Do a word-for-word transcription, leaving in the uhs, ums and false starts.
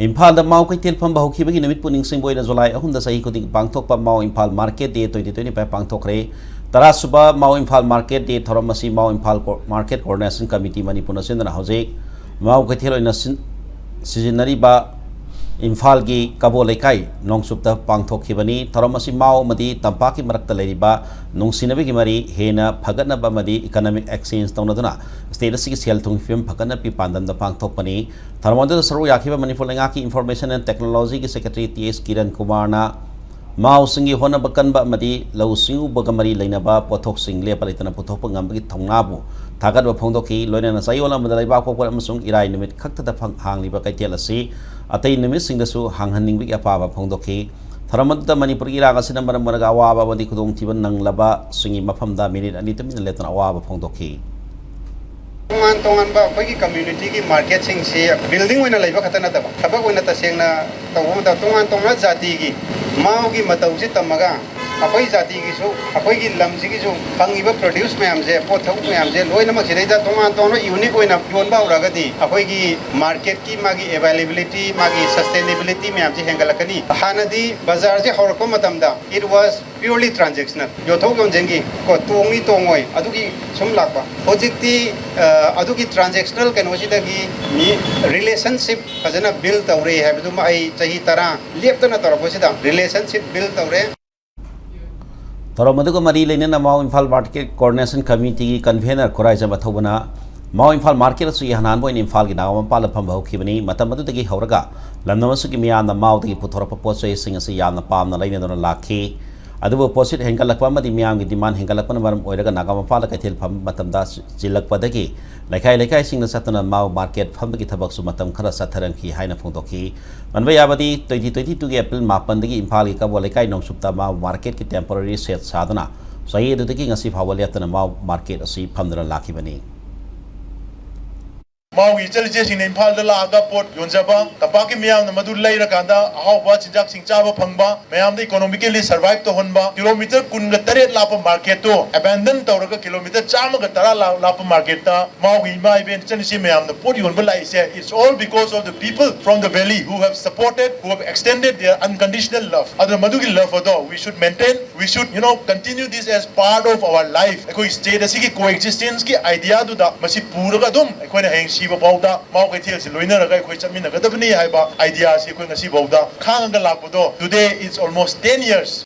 ꯏꯝꯐꯥꯜꯗ ꯃꯥꯎ ꯀꯩꯊꯦꯜ ꯐꯝꯕ ꯍꯧꯈꯤꯕꯒꯤ ꯅꯨꯃꯤꯠꯄꯨ ꯅꯤꯡꯁꯤꯡꯕ ꯑꯣꯏꯅ ꯖꯨꯂꯥꯏ ꯑꯍꯨꯝꯗ ꯆꯍꯤ ꯈꯨꯗꯤꯡꯒꯤ ꯄꯥꯡꯊꯣꯛꯄ ꯃꯥꯎ ꯏꯝꯐꯥꯜ ꯃꯥꯔꯀꯦꯠ ꯗꯦ ꯇ꯭ꯋꯦꯟꯇꯤ ꯇ꯭ꯋꯦꯟꯇꯤ ꯐꯥꯏꯚ ꯄꯥꯡꯊꯣꯛꯈ꯭ꯔꯦ꯫ ꯇꯔꯥꯁꯨꯕ ꯃꯥꯎ ꯏꯝꯐꯥꯜ ꯃꯥꯔꯀꯦꯠ ꯗꯦ ꯊꯧꯔꯝ ꯑꯁꯤ ꯃꯥꯎ ꯏꯝꯐꯥꯜ ꯀꯣ-, ꯃꯥꯔꯀꯦꯠ ꯀꯣꯑꯣꯔꯗꯤꯅꯦꯁꯟ ꯀꯃꯤꯇꯤ ꯃꯅꯤꯄꯨꯔꯅ ꯁꯤꯟꯗꯨꯅ ꯍꯧꯖꯤꯛ ꯃꯥꯎ ꯀꯩꯊꯦꯜ ꯑꯣꯏꯅ ꯁꯤꯟ-, ꯁꯤꯖꯤꯟꯅꯔꯤꯕ ꯏꯝꯐꯥꯜꯒꯤ ꯀꯕꯣ ꯂꯩꯀꯥꯏ ꯅꯣꯡꯆꯨꯞꯇ ꯄꯥꯡꯊꯣꯛꯈꯤꯕꯅꯤ꯫ ꯊꯧꯔꯝ ꯑꯁꯤ ꯃꯥꯎ ꯑꯃꯗꯤ ꯇꯝꯄꯥꯛꯀꯤ ꯃꯔꯛꯇ ꯂꯩꯔꯤꯕ ꯅꯨꯡꯁꯤꯅꯕꯒꯤ ꯃꯔꯤ ꯍꯦꯟꯅ ꯐꯒꯠꯅꯕ ꯑꯃꯗꯤ ꯏꯀꯅꯣꯃꯤꯛ ꯑꯦꯛꯁꯆꯦꯟꯖ ꯇꯧꯅꯗꯨꯅ ꯁ꯭ꯇꯦꯠ ꯑꯁꯤꯒꯤ ꯁꯦꯜ ꯊꯨꯝꯒꯤ ꯐꯤꯕꯝ ꯐꯒꯠꯅꯕꯒꯤ ꯄꯥꯟꯗꯝꯗ ꯄꯥꯡꯊꯣꯛꯄꯅꯤ꯫ ꯊꯧꯔꯝ ꯑꯗꯨꯗ ꯁꯔꯨꯛ ꯌꯥꯈꯤꯕ ꯃꯅꯤꯄꯨꯔ ꯂꯩꯉꯥꯛꯀꯤ ꯏꯟꯐꯣꯔꯃꯦꯁꯟ ꯑꯦꯟ ꯇꯦꯛꯅꯣꯂꯣꯖꯤꯒꯤ ꯁꯦꯀ꯭ꯔꯦꯇꯔꯤ ꯇꯤ ꯑꯦꯁ ꯀꯤꯔꯟ ꯀꯨꯃꯥꯔꯅ ꯃꯥꯎꯁꯤꯡꯒꯤ ꯍꯣꯠꯅꯕ ꯀꯟꯕ ꯑꯃꯗꯤ ꯂꯧꯎ ꯁꯤꯡꯎꯕꯒ ꯃꯔꯤ ꯂꯩꯅꯕ ꯄꯣꯠꯊꯣꯛꯁꯤꯡ ꯂꯦꯞꯄ ꯂꯩꯇꯅ ꯄꯨꯊꯣꯛꯄ ꯉꯝꯕꯒꯤ ꯊꯧꯅꯥꯕꯨ ꯊꯥꯒꯠꯄ ꯐꯣꯡꯗꯣꯛꯈꯤ꯫ ꯂꯣꯏꯅꯅ ꯆꯌꯣꯜ ꯑꯃꯗ ꯂꯩꯕꯥꯛꯄꯣꯛꯄ ꯑꯃꯁꯨꯡ ꯏꯔꯥꯏ ꯅꯨꯃꯤꯠ ꯈꯛꯇꯗ ꯐꯪ-, ꯍꯥꯡꯂꯤꯕ ꯀꯩꯊꯦꯜ ꯑꯁꯤ ꯑꯇꯩ ꯅꯨꯃꯤꯠꯁꯤꯡꯗꯁꯨ ꯍꯥꯡꯍꯟꯅꯤꯡꯕꯒꯤ ꯑꯄꯥꯝꯕ ꯐꯣꯡꯗꯣꯛꯈꯤ꯫ ꯊꯧꯔꯝ ꯑꯗꯨꯗ ꯃꯅꯤꯄꯨꯔꯒꯤ ꯏꯔꯥꯡ ꯑꯁꯤꯅ ꯃꯔꯝ ꯑꯣꯏꯔꯒ ꯑꯋꯥꯕ ꯑꯃꯗꯤ ꯈꯨꯗꯣꯡꯊꯤꯕ ꯅꯪꯂꯕꯁꯤꯡꯒꯤ ꯃꯐꯝꯗ ꯃꯤꯅꯤꯠ ꯑꯅꯤ ꯇꯨꯃꯤꯟꯅ ꯂꯦꯞꯇꯅ ꯑꯋꯥꯕ ꯐꯣꯡꯗꯣꯛꯈꯤ꯫ ꯇꯣꯉꯥꯟ ꯇꯣꯉꯥꯟꯕ ꯑꯩꯈꯣꯏꯒꯤ ꯀꯝꯃ꯭ꯌꯨꯅꯤꯇꯤꯒꯤ ꯃꯥꯔꯀꯦꯠꯁꯤꯡꯁꯤ ꯕꯤꯜꯗꯤꯡ ꯑꯣꯏꯅ ꯂꯩꯕ ꯈꯛꯇ ꯅꯠꯇꯕ, ꯊꯕꯛ ꯑꯣꯏꯅ ꯇꯁꯦꯡꯅ ꯇꯧꯕ ꯃꯇꯝꯗ ꯇꯣꯉꯥꯟ ꯇꯣꯉꯥꯟꯕ ꯖꯥꯇꯤꯒꯤ ꯃꯥꯎꯒꯤ ꯃꯇꯧꯁꯤ ꯇꯝꯃꯒ ꯑꯩꯈꯣꯏ ꯖꯥꯇꯤꯒꯤꯁꯨ, ꯑꯩꯈꯣꯏꯒꯤ ꯂꯝꯁꯤꯒꯤꯁꯨ ꯐꯪꯉꯤꯕ ꯄ꯭ꯔꯣꯗ꯭ꯌꯨꯁ ꯃꯌꯥꯝꯁꯦ, ꯄꯣꯠꯊꯣꯛ ꯃꯌꯥꯝꯁꯦ ꯂꯣꯏꯅꯃꯛ ꯁꯤꯗꯩꯗ ꯇꯣꯉꯥꯟ ꯇꯣꯉꯥꯟꯕ ꯌꯨꯅꯤꯛ ꯑꯣꯏꯅ ꯌꯣꯟꯕ ꯍꯧꯔꯒꯗꯤ ꯑꯩꯈꯣꯏꯒꯤ ꯃꯥꯔꯀꯦꯠꯀꯤ ꯃꯥꯒꯤ ꯑꯦꯕꯥꯏꯂꯦꯕꯤꯂꯤꯇꯤ, ꯃꯥꯒꯤ ꯁꯁꯇꯦꯅꯦꯕꯤꯂꯤꯇꯤ ꯃꯌꯥꯝꯁꯦ ꯍꯦꯟꯒꯠꯂꯛꯀꯅꯤ꯫ ꯍꯥꯟꯅꯗꯤ ꯕꯖꯥꯔꯁꯦ ꯍꯧꯔꯛꯄ ꯃꯇꯝꯗ it was purely transactional, ꯌꯣꯟꯊꯣꯛ ꯌꯣꯟꯁꯤꯟꯒꯤ ꯀꯣ, ꯇꯣꯡꯅꯤ ꯇꯣꯡꯉꯣꯏ ꯑꯗꯨꯒꯤ ꯁꯨꯝ ꯂꯥꯛꯄ꯫ ꯍꯧꯖꯤꯛꯇꯤ ꯑ, ꯑꯗꯨꯒꯤ ꯇ꯭ꯔꯥꯟꯖꯦꯛꯁꯅꯦꯜ ꯀꯩꯅꯣꯁꯤꯗꯒꯤ ꯃꯤ ꯔꯤꯂꯦꯁꯟꯁꯤꯞ ꯐꯖꯅ ꯕꯤꯜ ꯇꯧꯔꯦ ꯍꯥꯏꯕꯗꯨꯃ ꯑꯩ ꯆꯍꯤ ꯇꯔꯥ ꯂꯦꯞꯇꯅ ꯇꯧꯔꯛꯄꯁꯤꯗ ꯔꯤꯂꯦꯁꯟꯁꯤꯞ ꯕꯤꯜ ꯇꯧꯔꯦ꯫ ꯊꯧꯔꯝ ꯑꯗꯨꯒ ꯃꯔꯤ ꯂꯩꯅꯅ ꯃꯥꯎ Imphal market coordination ꯀꯃꯤꯇꯤꯒꯤ convener Khuraijam ꯑꯊꯧꯕꯅ ꯃꯥꯎ ꯏꯝꯐꯥꯜ ꯃꯥꯔꯀꯦꯠ ꯑꯁꯤ ꯏꯍꯥꯟ ꯍꯥꯟꯕ ꯑꯣꯏꯅ ꯏꯝꯐꯥꯜꯒꯤ ꯅꯥꯒꯥꯃꯄꯥꯜꯗ ꯐꯝꯕ ꯍꯧꯈꯤꯕꯅꯤ꯫ ꯃꯇꯝ ꯑꯗꯨꯗꯒꯤ ꯍꯧꯔꯒ ꯂꯝꯗꯝ ꯑꯁꯤꯒꯤ ꯃꯤꯌꯥꯝꯅ ꯃꯥꯎꯗꯒꯤ ꯄꯨꯊꯣꯔꯛꯄ ꯄꯣꯠ ꯆꯩꯁꯤꯡ ꯑꯁꯤ ꯌꯥꯝꯅ ꯄꯥꯝꯅ ꯂꯩꯅꯗꯨꯅ ꯂꯥꯛꯈꯤ꯫ ꯑꯗꯨꯕꯨ ꯄꯣꯠꯁꯤꯠ ꯍꯦꯟꯒꯠꯂꯛꯄ ꯑꯃꯗꯤ ꯃꯤꯌꯥꯝꯒꯤ ꯗꯤꯃꯥꯟ ꯍꯦꯟꯒꯠꯂꯛꯄꯅ ꯃꯔꯝ ꯑꯣꯏꯔꯒ ꯅꯥꯒꯥꯃꯄꯥꯜꯗ ꯀꯩꯊꯦꯜ ꯐꯝꯕ ꯃꯇꯝꯗ ꯆꯤꯜꯂꯛꯄꯗꯒꯤ ꯂꯩꯀꯥꯏ ꯂꯩꯀꯥꯏꯁꯤꯡꯗ ꯆꯠꯇꯨꯅ ꯃꯥꯎ ꯃꯥꯔꯀꯦꯠ ꯐꯝꯕꯒꯤ ꯊꯕꯛꯁꯨ ꯃꯇꯝ ꯈꯔ ꯆꯠꯊꯔꯝꯈꯤ ꯍꯥꯏꯅ ꯐꯣꯡꯗꯣꯛꯈꯤ꯫ ꯄꯟꯕ ꯌꯥꯕꯗꯤ, ꯇ꯭ꯋꯦꯟꯇꯤ ꯇ꯭ꯋꯦꯟꯇꯤ ꯇꯨꯒꯤ ꯑꯦꯄ꯭ꯔꯤꯜ ꯃꯥꯄꯟꯗꯒꯤ ꯏꯝꯐꯥꯜꯒꯤ ꯀꯕꯣ ꯂꯩꯀꯥꯏ ꯅꯣꯡꯆꯨꯞꯇ ꯃꯥꯎ ꯃꯥꯔꯀꯦꯠꯀꯤ ꯇꯦꯝꯄꯣꯔꯔꯤ ꯁꯦꯠ ꯁꯥꯗꯨꯅ ꯆꯍꯤ ꯑꯗꯨꯗꯒꯤ ꯉꯁꯤ ꯐꯥꯎꯕ ꯂꯦꯞꯇꯅ ꯃꯥꯎ ꯃꯥꯔꯀꯦꯠ ꯑꯁꯤ ꯐꯝꯗꯨꯅ ꯂꯥꯛꯈꯤꯕꯅꯤ꯫ ꯃꯥꯎꯒꯤ ꯏꯆꯜ ꯏꯆꯦꯁꯤꯡꯅ ꯏꯝꯐꯥꯜꯗ ꯂꯥꯛꯑꯒ ꯄꯣꯠ ꯌꯣꯟꯖꯕ, ꯇꯝꯄꯥꯛꯀꯤ ꯃꯤꯌꯥꯝꯅ ꯃꯗꯨ ꯂꯩꯔꯀꯥꯟꯗ ꯑꯍꯥꯎꯕ ꯆꯤꯟꯖꯥꯛꯁꯤꯡ ꯆꯥꯕ ꯐꯪꯕ, ꯃꯌꯥꯝꯗ economically survive ꯇꯧꯍꯟꯕ, ꯀꯤꯂꯣꯃꯤꯇꯔ ꯀꯨꯟꯒ ꯇꯔꯦꯠ ꯂꯥꯞꯄ market ꯇꯣ abandon ꯇꯧꯔꯒ ꯀꯤꯂꯣꯃꯤꯇꯔ ꯆꯥꯝꯃꯒ ꯇꯔꯥ ꯂꯥꯞꯄ market ꯇ ꯃꯥꯎꯒꯤ ꯏꯃꯥ ꯏꯕꯦꯟ ꯏꯆꯟ ꯏꯆꯦ ꯃꯌꯥꯝꯅ ꯄꯣꯠ ꯌꯣꯟꯕ ꯂꯥꯛꯏꯁꯦ, it's all because of the people from the valley who have supported, who have extended their unconditional love. ꯑꯗꯨꯅ ꯃꯗꯨꯒꯤ love ꯑꯗꯣ we should maintain, we should, you know, continue this as part of our life. ꯑꯩꯈꯣꯏ state ꯑꯁꯤꯒꯤ coexistence ꯀꯤ idea ꯗꯨꯗ ꯃꯁꯤ ꯄꯨꯔꯒ ꯑꯗꯨꯝ ꯑꯩꯈꯣꯏꯅ ꯍꯌꯦꯡ ꯁꯤꯕ ꯐꯥꯎꯗ ꯃꯥꯎ ꯀꯩꯊꯦꯜꯁꯤ ꯂꯣꯏꯅꯔꯒ ꯑꯩꯈꯣꯏ ꯆꯠꯃꯤꯟꯅꯒꯗꯕꯅꯤ ꯍꯥꯏꯕ idea ꯑꯁꯤ ꯑꯩꯈꯣꯏ ꯉꯁꯤ ꯐꯥꯎꯗ ꯈꯥꯡꯉꯒ ꯂꯥꯛꯄꯗꯣ, today it's almost ten years.